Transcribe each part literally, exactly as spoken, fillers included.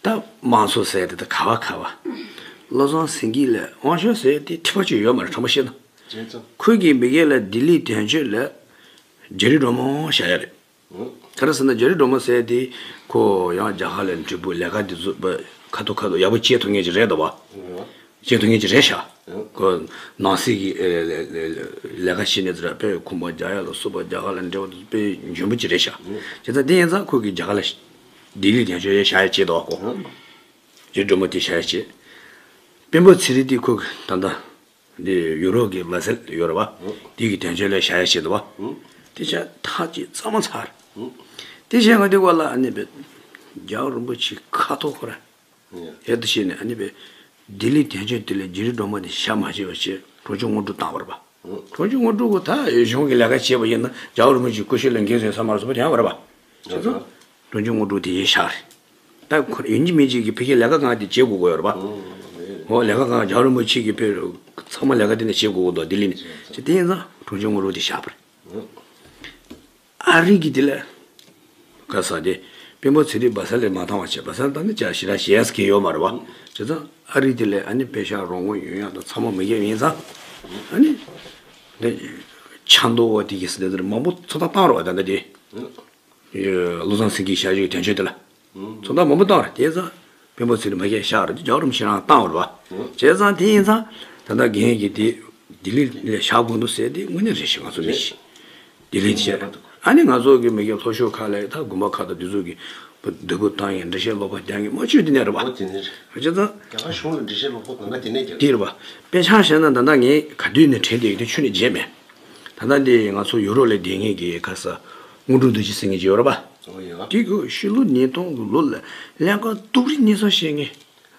ད་དམངས་གཙོ་ཟེར་དེ་ད་ག་བ་ག་བ། བློ་བཟང་སེང་གེ་ལ་དབང་ཤུགས་ཟེར་དེ་ཐིགས་པ་གཅིག་ཡོད་མ་རེད། དྲང་པོ་བཤད་ན། བྱས་ཙང་། ཁོས་ཀྱི་མི་སྒེར་ལ་ལྡི་ལི་དོན་གཅོད་ལ་རྒྱ་རི་སྒྲོལ་མ་བཞག་ཡ་རེད། ཨང་། ག་རེ་ཟེར་ན་རྒྱ་རི་སྒྲོལ་མ་ཟེར་དེ་ཁོ་ཡང་རྒྱ་གར་ལ་འབྲས་བུ་ལས་ཀ་དེ་ཚོ་ཁ་ཐུག་ཁ་ཐུག་ཡག་པོ་བྱེད་ཐུབ་མཁན་ཅིག་རེད་འདུག་བ། ཨང་། བྱེད་ཐུབ་མཁན་ཅིག་རེད་ཤག་ཨང་། ཁོ་ནང་སྲིད་ཀྱི་ཨེ་ལས་ལས་ལས་ལས་ཀ་བྱེད་ནས་ཚུར་དཔེ་ཁུངས་མ་རྒྱག་ཡ་ལ་སོགས་པ་རྒྱ་གར་ལ་འབྲེལ་བ་དེ་ཚོ་དཔེ་འཇོན་པོ་ཅིག་རེད་ཤག་ཨང་། བྱས་ཙང་དེ་ཡིན་ཙང་ཁོ་གི་རྒྱ་གར་ལ་ལྡི་ལི་དོན་གཅོད་ཡ་བཞག་ཡ་བྱེད་འདུག་བ། ཁོ་ཨང་། རྒྱ་རི་སྒྲོལ་མ་དེ་བཞག་ཡ་བྱེད། སྤེན་པ་ཚེ་རིང་དེ་ཁོ་གི་ད་ལྟ་འདི་ཡུ་རོབ་ཀྱི་བྷ་སེལ་ཡོད་རེད་བ། ཨང་། དེ་གི་དོན་གཅོད་ལ་བཞག་ཡ་བྱེད་འདུག་བ། ཨང་། དེ་ཆ་ཐག་གཅིག་གཙང་མ་ཚར། ཨང་། དེ་བྱས་ང་དེ་བ་ལ་ཨ་ནི་བས་རྒྱལ་བ་རིན་པོ་ཆེ་ཁ་ཐོག་ཁོ་ར། ཨང་། ཡ་དེ་བྱས་ནས་ཨ་ནི་བས་ལྡི་ལི་དོན་གཅོད་དེ་ལ་རྒྱ་རི་སྒྲོལ་མ་དེ་བཞག་མ་བྱས་པ་བྱས་གྲོང་ཆོག་དངོས་གྲུབ་བཏང་བ་རེད་བ། ཨང་། གྲོང་ཆོག་དངོས་གྲུབ་ཁོ་ད་གཞུང་གི་ལས་ཀ་བྱས་པ་ཡིན་ན་རྒྱལ་བ་རིན་པོ་ཆེ་སྐུ་ཞབས་ལ་འགན་བཞེས་ས་མ་རེད་ཟེར་བ་དེ་ཡང་བ་རེད་བ། བྱས་ཙང་། གྲོང་ཆོག་དངོས་གྲུབ་དེ་ཡིན་ཤག་རེད། ད་ཁོ་ཡིན་གཅིག་མིན་གཅིག་གི་ཕ་གིའི་ལས་ཀ་གང་དེ་བྱེད་དགོས་ཀྱི་ཡོད་རེད་པ། ཨོ་ལས་ཀ་གང་རྒྱལ་བ་རིན་པོ་ཆེ་གི་ཕ་ཚང་མ་ལས་ཀ་དེ་ནས་བྱེད་དགོས་ཀྱི་འདུག་ལྡི་ལི་ནས་བྱས་དེ་ཡིན་ཙང་གྲོང་ཆོག་དངོས་གྲུབ་དེ་བཞག་པ་རེད། ཨ་རི་གི་དེ་ལ་ག་ས་དེ་སྤེན་པ་ཚེ་རིང་བྷ་སེལ་ལ་མ་བཏང་བ་བྱས། བྷ་སེལ་བཏང་ན་ཅག་ཞེ་དྲག་བྱེད་ཡས་གི་ཡོད་མ་རེད་པ། བྱས་ཙང་ཨ་རི་དེ་ལ་ཨ་ནི་པེ་ཤག་རོགས་དངུལ་ཡོང་ཡག་དང་ཚང་མ་མི་འགལ་ཡིན་ཙང་ཨ་ནི་དེ་ཆ་མདོ་བ་དེ་གི་སི་དེ་ཚོར་མང་པོ་ཚོད་ལྟ་བཏང་རོགས་ད་ལྟ་དེ། བློ་བཟང་སེང་གེ་ཞལ་བཞུགས་དོན་གཅོད་དེ་ལ། ཚོད་ལྟ་མང་པོ་བཏང་རེད། དེ་ཙང་སྤེན་པ་ཚེ་རིང་མ་གིར་བཞག་རེད། རྒྱལ་བ་རིན་པོ་ཆེ་རང་བཏང་བ་རེད་བ། བྱས་ཙང་དེ་ཡིན་ཙང་ད་ལྟ་རྒན་གྱིས་དེ་ལྡི་ལི་ལ་བཞག་དགོས་འདུག་ཟེར་དེ་དངོས་གནས་རེད་ཤག་ང་ཚོ་མི་ཞིག་ལྡི་ལི་བྱས། ཨ་ནི་ང་ཚོ་གི་མི་སྒེར་ལྷོ་ཕྱོགས་ཁག་ལ་ད་དགོན་པ་ཁག་དང་དེ་ཚོ་གི་བསྡུ་སྒོ་བཏང་ཡིན། འགྲེལ་བཤད་ཀློག་པ་རྒྱག་ཡིན། མ་བཅོས་དེ་ནས་རེད་བ། ཨོ་དེ་ནས་རེད། བྱས་ཙང་། རྒྱ་གར་གཞུང་ལ་འགྲེལ་བཤད་ཀློག་པ་གང་ག་དེ་ནས་རྒྱག་དེ་རེད་བ། དཔེ་ཆ་བཤད་ན་ད་ལྟ་ངས་ག་དུས་ནས་དྲན་བསྡད་ཡོད་དེ་ཁྱོན་ནས་བརྗེད་མེད། ད་ལྟ་འདི་ང་ཚོ་ཡུ་རོབ་ལ་བསྡད་མཁན་གྱི་ཁ་ས་དངོས་གྲུབ་རྡོ་རྗེ་ཟེར་མཁན་ཅིག་ཡོད་རེད་པ། ཨོ་ཡ། དེ་གི་ཕྱི་ལོ་ཉིས་སྟོང་གི་ལོ་ལ་ཀླན་ཀ་སྡུག་རུས་ཉེས་ཚབས་བྱེད་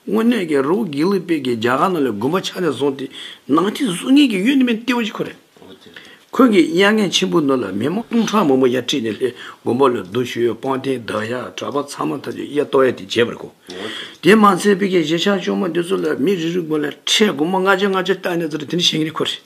མཁན། དངོས་གནས་ཀྱི་རི་བོ་དགེ་ལུགས་པའི་གི་རྒྱ་གར་ནང་ལ་དགོན་པ་ཆགས་ནས་བཟུང་སྟེ་ནང་དེ་བཟོ་མཁན་གྱི་ཡོད་ནི་མེད་ལྟེ་བ་ཅིག་ཁོ་རེད། ཨོ་དེ་རེད། ཁོས་ཀྱི་དབྱར་གནས་ཆེན་པོ་ནང་ལ་མི་མང་སྟོང་ཕྲག་མང་པོ་ཡར་ཁྲིད་ནས་སླེབས། དགོན་པ་ལ་རྡོ་གཞུ་ཡ། པང་གདན་བརྡབ་ཡ། གྲྭ་པ་ཚང་མ་ཐམས་ཅད་གཡས་གཏོར་ཡ་དེ་བྱས་པ་རེད་ཁོ། ཨོ་དེ། དེ་མ་ཚད་ཕ་གིའི་གཞིས་ཆགས་ཆུང་མ་འདི་ཚོ་ལ་མི་རེ་རེ་མགོ་ལ་ཁྲལ་སྒོར་མོ་ལྔ་བརྒྱ་ལྔ་བརྒྱ་བཏང་ནས་ཚུར་དེ་འདྲ་བྱེད་མཁན་ཁོ་རེད།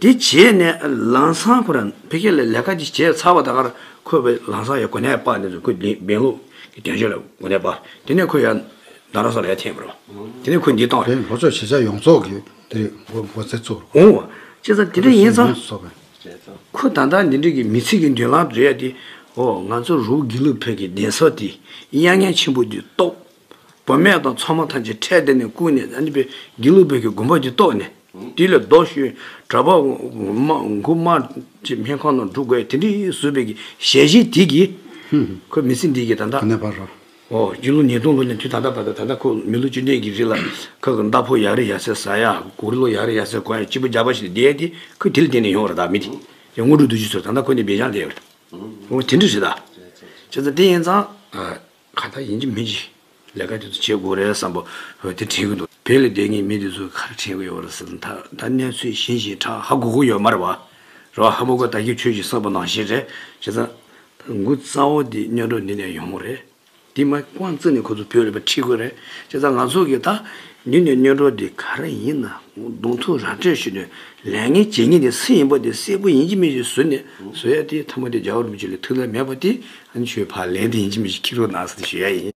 དེ་བྱས་ནས་ལམ་སང་ཁོ་རང་ཕ་གི་ལ་ལས་ཀ་དེ་བྱས་ཚར་བ་ད་གར་ཁོ་བའི་ལམ་སང་ཡང་གོ་གནས་སྤར་ནས་ཁོ་དེ་སྦེང་ལོར་གྱི་དོན་གཅོད་ལ་གོ་གནས་སྤར། དེ་ནས་ཁོ་ཡང་རྡ་རམ་ས་ལ་ཡར་འཐེན་པ་རེད་བ། དེ་ནས་ཁོ་འདི་བཏང་རེད། དེ་ལྷོ་ཕྱོགས་གཞིས་ཆགས་ཡོངས་རྫོགས་ཀྱི་དེ་རེད་མགོ་མགོ་ཚད་ཚུགས་རེད། འོང་བ། བྱས་ཙང་དེ་འདྲ་ཡིན་ཙང་། ཁོ་ད་ལྟ་འདི་འདྲ་གི་མི་ཚེ་གི་མདུན་ལམ་རེད་དེ། ཨོ་ང་ཚོ་རི་བོ་དགེ་ལུགས་པའི་གི་གདན་ས་དེ་དབྱར་གནས་ཆེན་པོ་དེ་གཏོར། བུད་མེད་དང་ཚང་མ་ཐམས་ཅད་ཁྲལ་དེ་ནས་བཀུག་ནས་ཨ་ནི་པའི་དགེ་ལུགས་པའི་གི་དགོན་པ་དེ་གཏོར་ནས། དེ་ལས་རྡོ་གཞུས། གྲྭ་པ་མ་མགོ་དམར་གྱི་སྨན་ཁང་ནང་འགྲོ་དགོས། དེ་འདྲའི་བཟོས་པའི་གི་ཞལ་བཞེས་དེ་གིས་ཁོ་མི་ཚེ་འདི་གི་ད་ལྟ་ག་ནས་བར་རོ། ཨོ་སྤྱི་ལོ་ཉིས་སྟོང་ལོ་ནས་དུས་ད་ལྟ་བར་དུ། ད་ལྟ་ཁོ་མི་ལོ་བཅུ་བདུན་གྱི་རིང་ལ་ཁོ་གི་མདའ་ཕོ་ཡག་རེ་ཡག་སེ་ཟ་ཡ། གུ་རུ་ལོ་ཡག་རེ་ཡག་སེ་གོན་ཡ། སྐྱིད་པོ་རྒྱག་པ་ཞིག་བསྡད་དེ་ཁོ་དེ་ལ་བརྟེན་ནས་ཡོང་བ་རེད། ད་མི་དེ་ཡང་དངོས་གྲུབ་རྡོ་རྗེ་ཚོ་ད་ལྟ་ཁོ་ནི་སྦེལ་ཇམ་བསྡད་ཡོད་རེད། འོ་དེ་འདྲ་རེད་ད། བྱས་ཙང་དེ་ཡིན་ཙང་། ཁ་ད་ཡིན་གཅིག་མིན་གཅིག་ལས་ཀ་དེ་ཚོ་བྱེད་དགོས་རེད་བསམ་པ་དེ་དྲན་གྱི་འདུག་བོད་ལ་བསྡད་མཁན་མི་དེ་ཚོ་ག་རེ་དྲན་གྱི་ཡོད་རེད་ཟེར་ན། ད་ད་གནས་ཚུལ་གཞན་ཞིག་ཁྲ་ཧ་གོ་གི་ཡོད་མ་རེད་བ། རེད་བ། ཧ་མ་གོ་ད་གིན་ཁྱོད་ཀྱིས་གསུངས་པ་ནང་བཞིན་རེད། བྱས་ཙང་ད་འགོ་རྩ་བ་དེ་སྔོན་འགྲོ་འདི་ནས་ཡོང་གི་རེད། དེ་མ་དབང་བཙུགས་ནས་ཁོ་ཚོ་བོད་ལ་ཕར་ཁྲིད་དགོས་རེད། བྱས་ཙང་ང་ཚོ་གིས་ད་འདི་ནས་སྔོན་འགྲོ་དེ་ག་རེ་ཡིན་ན་གདོང་ཐུག་ར་སྤྲོད་ཞུས་ནས་ལས་ངན་བྱེད་མཁན་དེ་སུ་ཡིན་པ་དེ་གསལ་པོ་ཡིན་གཅིག་མིན་གཅིག་བཟོས་ནས་བཟོ་ཡ་དེ་ཐ་མ་དེ་རྒྱལ་བ་རིན་པོ་ཆེ་ལ་ཐུགས་ལ་མེད་པ་དེ། ཨ་ནི་ཁྱོད་ཕར་ལན་དེ་ཡིན་གཅིག་མིན་གཅིག་འཁྱེར་རོགས་གནང་ཟེར་ཞུ་ཡ་ཡིན།